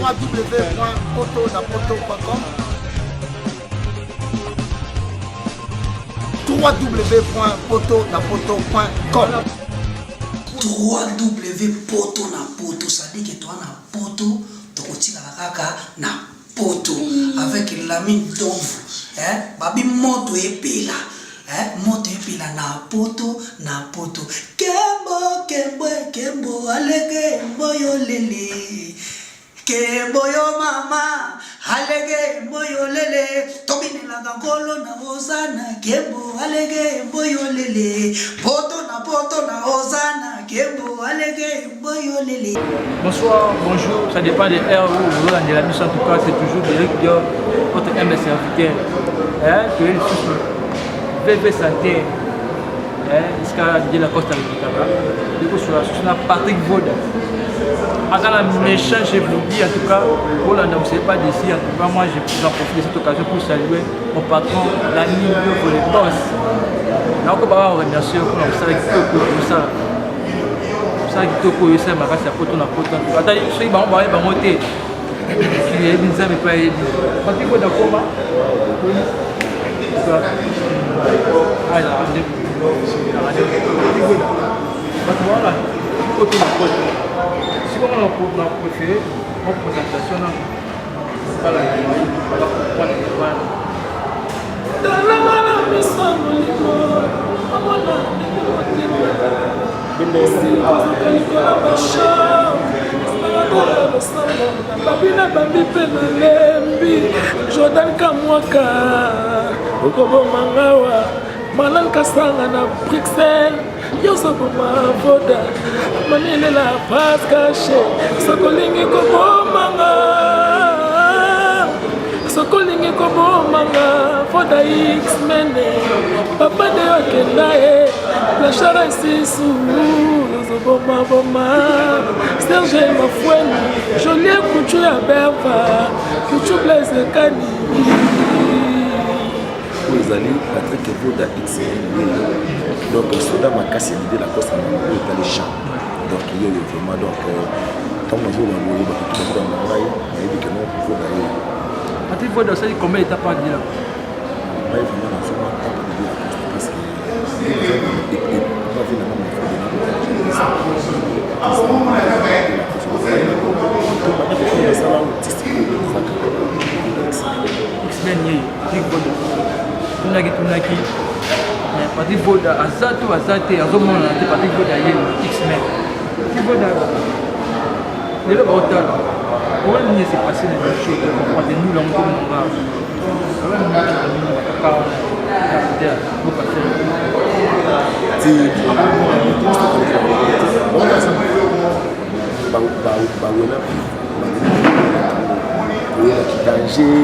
www.potonapoto.com, www.potonapoto.com. 3W poto na poto, c'est-à-dire que toa na poto, tokotikala kaka na poto avec Lamine Donvu, eh, babi moto epela, eh, moto epela na poto na poto. Kembo kembo kembo alege mboyo lele, kembo yo mama alege mboyo lele, tobinelaka nkolo na ozana, kembo alege mboyo lele, poto na poto na ozana, kembo alege mboyo lele. Bonsoir, bonjour, ça dépend des heures où vous allez la mission. En tout cas, c'est toujours Derek Dior, votre humble serviteur. Hein, tu es le VV Santé, hein, jusqu'à Didier Lacoste avec Kitaka. Du coup, sur la source, Patrick Voda. Aza méchant, je vous dis, en tout cas, Roland, vous ne savez pas d'ici. En tout cas, moi, j'en profite de cette occasion pour saluer mon patron, l'ami pour les boss. Là, on va remercier pour la mosala kitoko, mosala kitoko oyo esala makasi ya poto na poto. Ata soki bango baye bango te, mokili eyebi, Nzambe mpe ayebi. Patrick Voda koma bato wana poto na poto. Sikoyo na préféré mo présentation nano bala na ngai bakomprendre wana. Talanga na miso ya molimo, omona ndenge motema kozaka likolo basham losambo babi na bambi mpe nalembi. Jordan Kamwaka okoboma ngawa, Malan Kasanga na Bruxelles, yozoboma Voda Manilela Paskache. Soki olingi kobomanga, soki olingi kobomanga, Voda X-Men, papa nde okenda ye, Blanchard Esisu ozobomaboma, Serge Mafweni, Jolie Kuchu ya Berva, Kuchu Blaise Kani. Oyo ezali Patrick Voda X, donc soda makasi ya Didier Lacoste na oyo etali champ. Donc ye oyo vraiment, donc ntango nazoloba boye, bato tu bazolanda ngai, nayebi ke non, Voda ye. Patrick Voda, osali combien d'état par Didier Lacoste? Ngai vraiment nazonga ntango Didier Lacoste, parce que vi nanga mafude nasala artistique. X-Men ye Patrick Voda, tunaki tunaki Patrick Voda aza to aza te, azomonana te. Patrick Voda ye X-Men. Patrick Voda lelo baotala problème nini s'est passé na biso, comprendre nous lango tomonga problème nini bakaka wana ya bopase. Ti bawela koyelaki danger.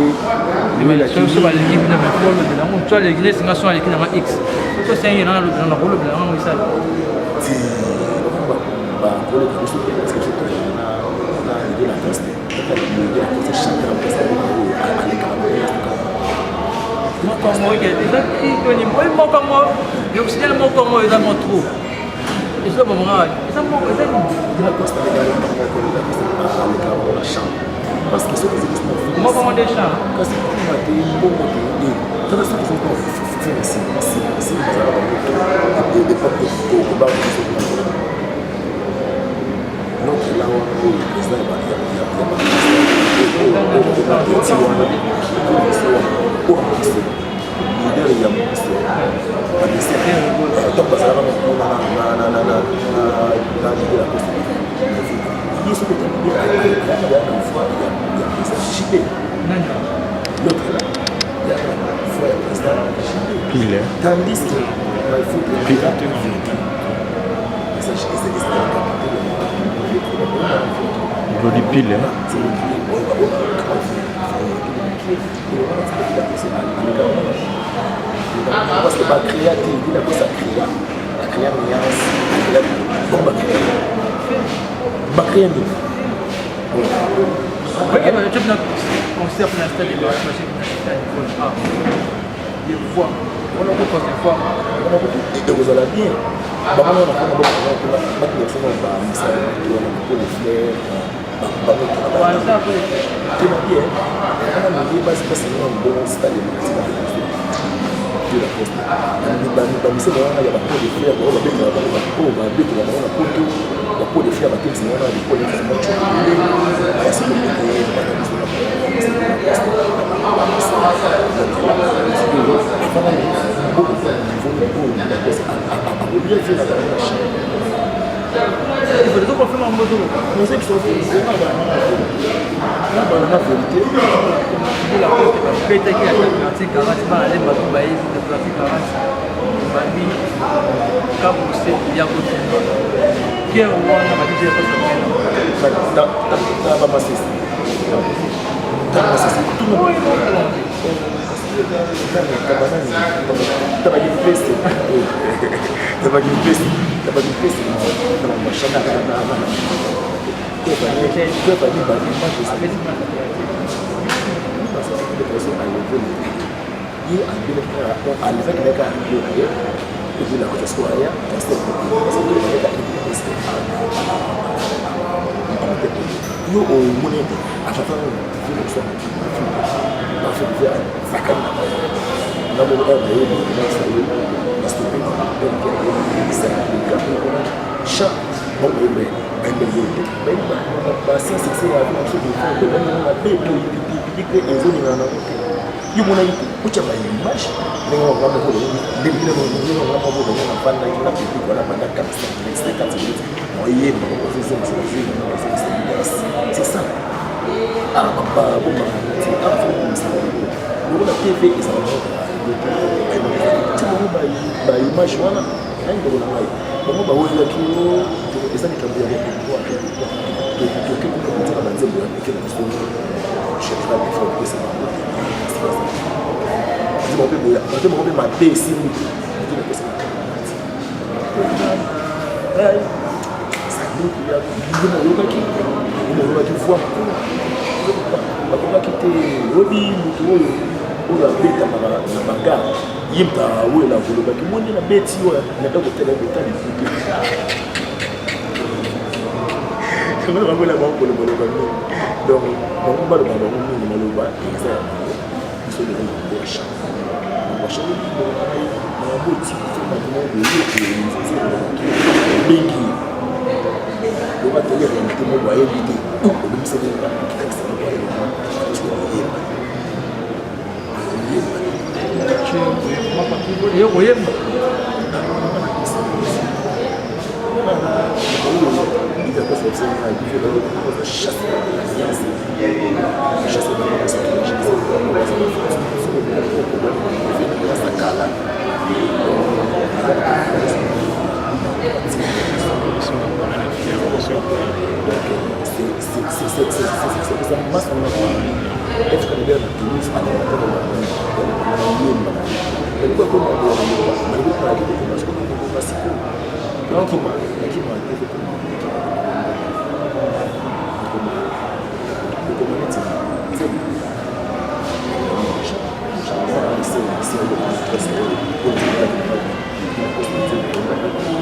So baleki bino, mais fo olobela yango. So aleki nesi nga, so aleki nanga x, so sengi nanga lobela na kolobela yango esala. Ti bakoleka biso te, parce que biso tozala na Didier Lacoste. Didier Lacoste chanteur, place oyo alekaka. Moko yango eza toni oyo, moko yango yokisidele, moko yango eza mo trop, eza bomaka, eza moko, eza nini? Didier Lacoste alekaka moko, Didier Lacoste alekaka moko na champ, parce que soki ezali moko yango nde champ. Kasi kuna te, mbongo te e tata, soki ezali na nsima nsima nsima, bazalaka bango kobanga biso kuna. L'autre là wana oyo président ya bapeti wana, oyo biso leader ya mokuse ntango bazalaka kuna na Didier Lacoste, ye soki otali bien, ayaka na voix ya président JB. L'autre là yaka na voix ya président JB. Pile. Tandis que Pile. Ezali Glody Pile. Parce que bacréa te, Didier Lacoste acréa, acréa nuance, acréa bon, bacréa, bacréa nini? Concert na stade de des voix wana, okokosa voix. Wana kutu ekozala bien. Bango wana mpona bokona kuna, bato na biso bamisala wana, po le fleur, bango tona. Te na bien wana naye basi mpasi nga mbongo stade tika de la poste bamisala wana ya bapo de fleur oyo babetaka bango oyo babetaka bango na poto bapo de fleur batebisa wana likolo ya macokole basi kobete bana biso na Betaki ya quartier 40 bana lemba to bayebi na quartier 40 babi kabose ya kotumba guerre wana babi bamasese ye abelaki kaka alevaki na ye kaka radio na ye ebela kota sikoyo aya yo omoni ete yo monaki te otya baimage ndenge navandaki na public wana banda 45 minutes 50 minutes oyemba c'est ça ah babomaka te afobongisa bango lokola tv ezalaka ti bango baimage wana nani ndeko na ngai bango bawelelaki yo eza likambo ya toke kuna kotika banzembo ya meke na biso général defo kopesa bango te bango mpe mabe esimbi te napesa oyokaki oyokaki voi bakokaki te oyebi moto oyo oyo abetamaka na bagare ye moto awela kolobaki moni na beti oyo nata kotala kotala ekutu bakola bango kolobaloba mingi donc bango baloba bango mingi maloba eza ya bango biso eza na bosha obengi loba tele réalité moko ayebi te obimisaki oyemba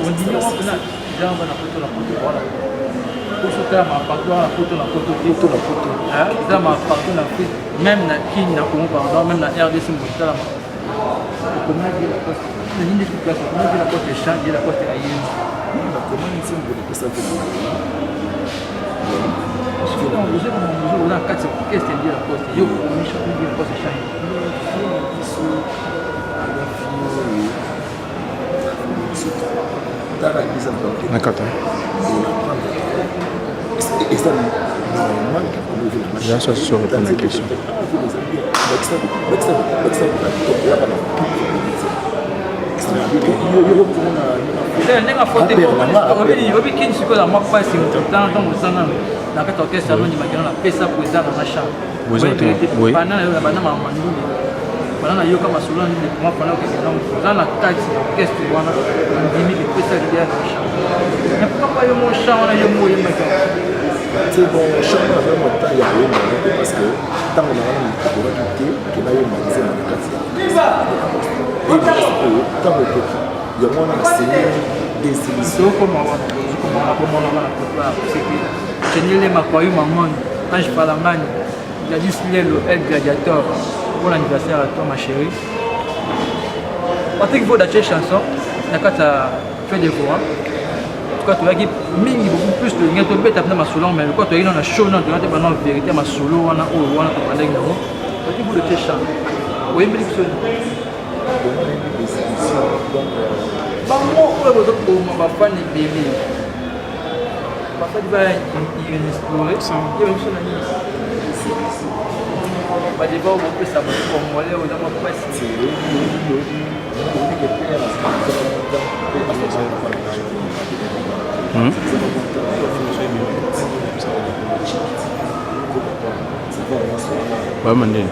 Ondimi yango mpena eza na poto na poto wana osotala mapartout wana poto na poto te poto na poto eza mapartout na Afrique même na Kin na Congo pardon même na RDC motalama okomaki la poste nini nde place okomaki la poste change la poste ayemba nakomaki nzembo napesa oza na kati ya orchestre nde la poste yo okomi change la poste change Na kata. Eza normal. Là, ça se répond à la question. Ndenge afote oyebi kini sikoyo na mwa mpasi moto ntango oza nano na kati ya orchestre alongi makino napesa président na nga chambre banda na banda mamandule banda nayoka masolo na ndeko mwa fana okende na oza na kati ya orchestre wana ondimi epesa leader na champ mais pourquoi pas yo mo champ wana yo mo oyembaki C'est bon, champ wana vraiment temps ya koyemba yango te parce que ntango na wana ekokaki te ke nayemba nzembo na kati ya oyo ntango ekoki yango wana nasengi des émissions okoma wana ozokomona bomona wana koto ya kosepela chenile makwayo mamoni. Ange Falangani, Gladys Lelo, El Gladiator. Bon anniversaire à toi ma chérie. Patrick Voda chanson na kati ya fait de voix. En tout cas toyaki mingi beaucoup plus tolingi tobeta mpena masolo mais lokola toyaki na show na toyaki te bana vérité masolo wana oyo wana tobandaki nango. Patrick Voda tie chanson. Oyembeli biso bango oyo bozoboma bafani ebele basali ba inexplore ye biso na nini badeba bopesa bato congolais oza mwa mpasi. Bama ndeni.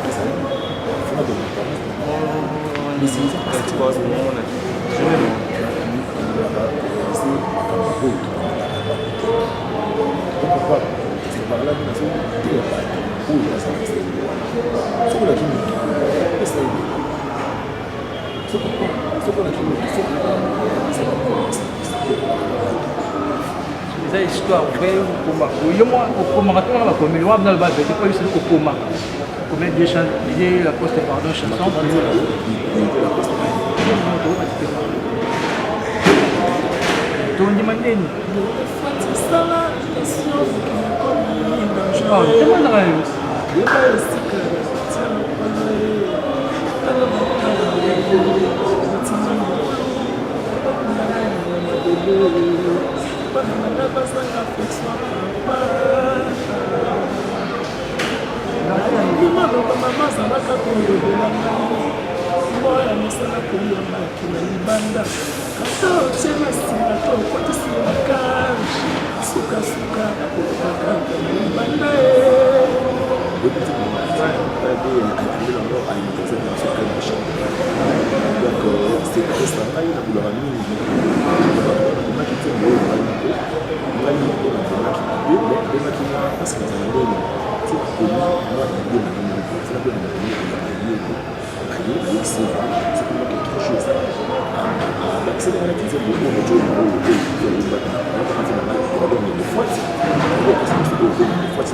Eza histoire vrai. Okoma yo mwa okomaka ntongo na bakomeli wana bina loba vérité mpo biso okomaka combien de chan de Lacoste, pardon, chanson. Tondima ndeni. Maloba mama azalaka kolobela ngai mboya mosala kolia maki na libanda, ata otie na nsima to okotisi na cage, sukasuka akoloba kaka na libanda ye. Donc c'est na ngai nakulaka mingi, nakomaki nzembo oyo ngai moko, ngai moko nakomaki idée, nabengaki mwa parce que nazala ndenge ti nakomi mwa idée na ngai moko tina mpe na moto moko aye aye ayebisi soki mwa quelque chose abakiseli ngai neti nzembo oyo moto oyo oyo oyo oyembaki na nzembo ngai donc le fois oyo le fois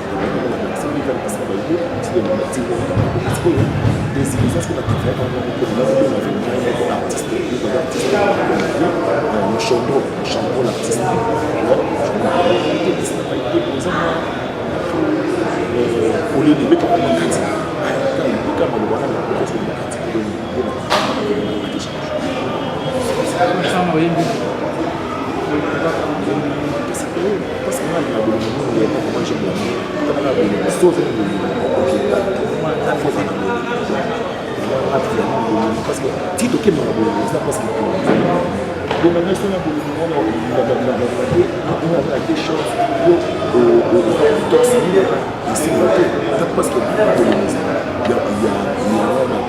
parce que baye sikoyo désillusion soki natravaillaka moko moko artiste artiste Moshondo Moshondo l'artiste eza mwa oleli ebeta makati eka maloba wana makati. Oyembi. Parce que nga na bolingo mingi ya moi, j'aime l'amour. Tala bolingo, so ozali bolingo, okenda foza na bolingo nga vraiment bolingo, parce que ti tokendaka bolingo eza parce que bolingo so na bolingo wana te chance yo toxine esimba te, eza parce que bolingo ezala ya wana.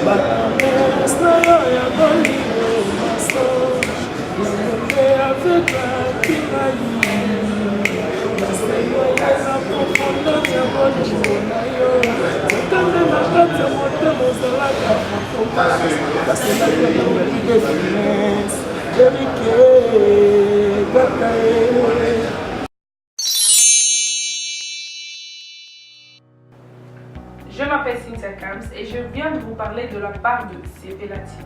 Bapromesse na yo ya bolingo mensonge nde aveglaki ngai, nasengoye na profondeur ya bolingo na yo, nzokande na kati ya motema ozalaka fantomas, baselaka na de finesse erike kaka ye. Je m'appelle Cynthia Kams et je viens de vous parler de la part de Sepela TV.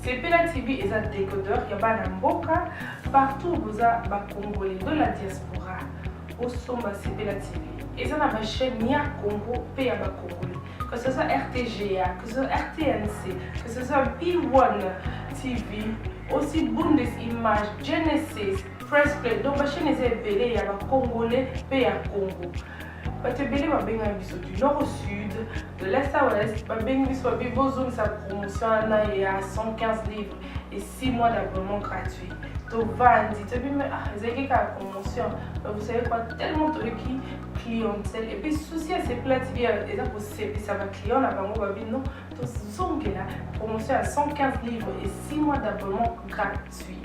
Sepela TV est un décodeur ya bana mboka partout boza ba Congolais de la diaspora. Osomba Sepela TV. Eza na ba chaîne ya Congo pe ya ba Congolais. Que ce soit RTGA, que ce soit RTNC, que ce soit B1 TV, aussi Bundes Image, Genesis, Press Play. Donc ba chaîne eza ebele ya ba Congolais pe ya Congo. Bato ebele babengaki biso du nord au sud, de l'est à ouest, babengi biso babi bozongisa promotion wana ya 115 livres et 6 mois d'abonnement gratuit. Tovandi toyebi me ah, ezalaki kaka promotion, mais vous savez quoi, tellement toyoki clientèle et puis souci ya Sepela TV eza kosepisa baclient na bango, babi non, tozongela promotion ya 115 livres et 6 mois d'abonnement gratuit.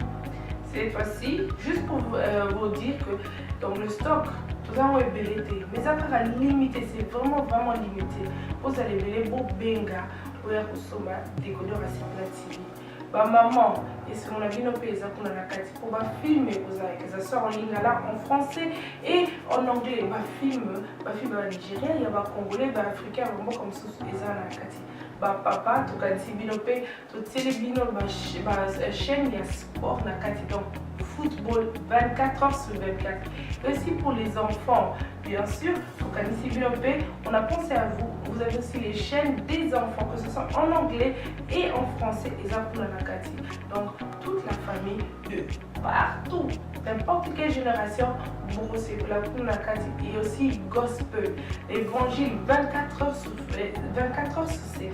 Cette fois-ci, juste pour vous dire que donc le stock toza yango ebele te, mais eza kaka limité, c'est vraiment vraiment limité. Ozala ebele, bobenga oya kosomba décodeur ya Sepela TV. Ba maman esengo na bino pe eza kuna na kati po ba film ekozala que ça soit en lingala, en français et en anglais. Ba film, ba film ya ba nigérien, ya ba congolais, ba africain, ba mboka mosusu eza na kati. Ba papa tokanisi bino pe totieli bino ba, ba chaîne ya sport na kati donc football 24 heures sur 24. Et aussi pour les enfants, bien sûr, tokanisi bino pe, on a pensé à vous. Vous avez aussi les chaînes des enfants, que ce soit en anglais et en français, eza kuna na kati. Donc toute la famille de partout, n'importe quelle génération, bokosepela kuna na kati. Et aussi gospel, évangile 24 heures sur 24 heures sur 7.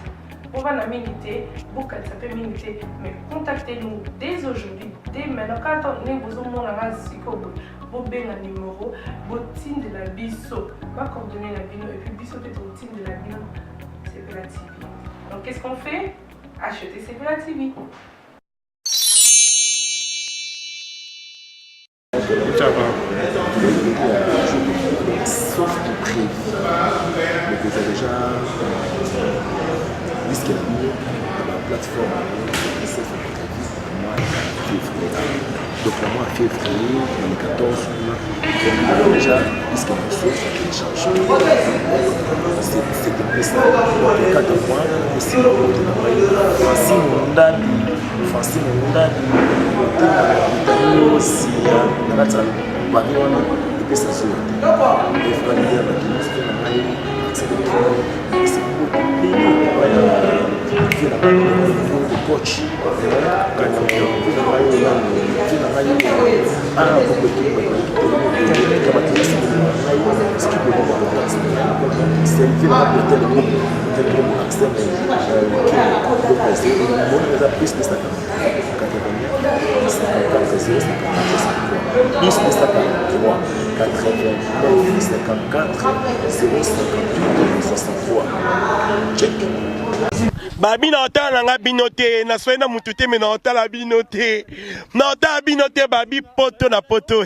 Bovanda mingi te, bokanisa mpe mingi te, mais contactez-nous dès aujourd'hui, dès maintenant. Quand ndenge bozomona nga sikoyo boye, bobenga numéro, botindela biso bacoordonnées na bino, et puis biso mpe tokotindela bino Sepela TV. Donc qu'est-ce qu'on fait? Acheter Sepela TV. Sauf imprévu, bokozwa déjà disque na bino na baplateforme sauf imprévu na mois ya février. Donc na mois ya février, na le 14 kuna, déjà disque na biso télécharge. C'est un peu ça. Donc 4 mois aussi, moto na ngai Francis Mondadi, Francis Mondadi, motema ya vitamine osia na kati ya pari wana epesa zuwa te. Efra leader na kino na ngai accès de kino epesa vie na ngai coach vie na ngai vie na ngai plus 243 89 54 058 63. Check. Babi na otala na nga bino te, naswai na mutu te, me na otala bino te, na otala bino te. Babi poto na poto,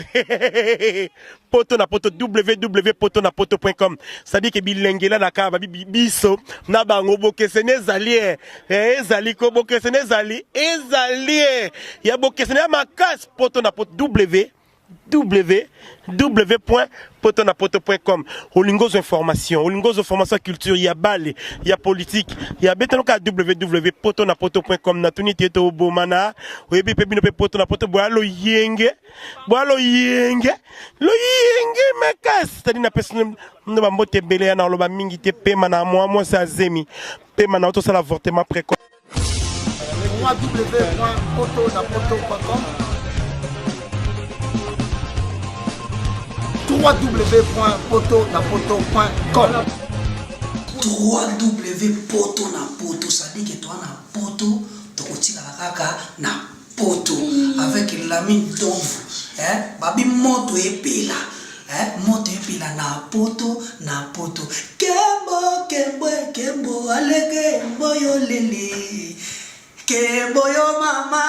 poto na poto, www poto na poto.com, c'est-à-dire que bilengela na kaka babi biso na bango bokeseni ezali e ezali ko bokeseni ezali ezali e ya bokeseni ya makasi. Poto na poto, www www.potonapoto.com. Olingi ozwa information, olingi ozwa information ya culture, ya bale, ya politique, ya betano kaka www.potonapoto.com. Natuni te tobomana oyebi mpe bino mpe poto na poto boya loyenge, boya loyenge, loyenge makasi. C'est-à-dire napesi no bambote ebele ya na oloba mingi te. Pema na mwa mwasi azemi, pema na tosala avortement précoce. www.potonapoto.com, www.potonapoto.com. 3w poto na poto, c'est-à-dire que toa na poto, tokotikala kaka na poto avec Lamine Donvu, eh? Babi moto epela, eh? Moto epela na poto na poto. Kembo kembo kembo alege mboyo lele, kembo yo mama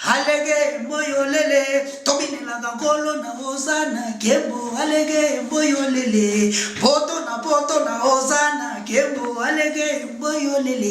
alege mboyo lele, tobinelaka nkolo na hozana. Kembo alege mboyo lele, poto na poto na hozana, kembo alege mboyo lele.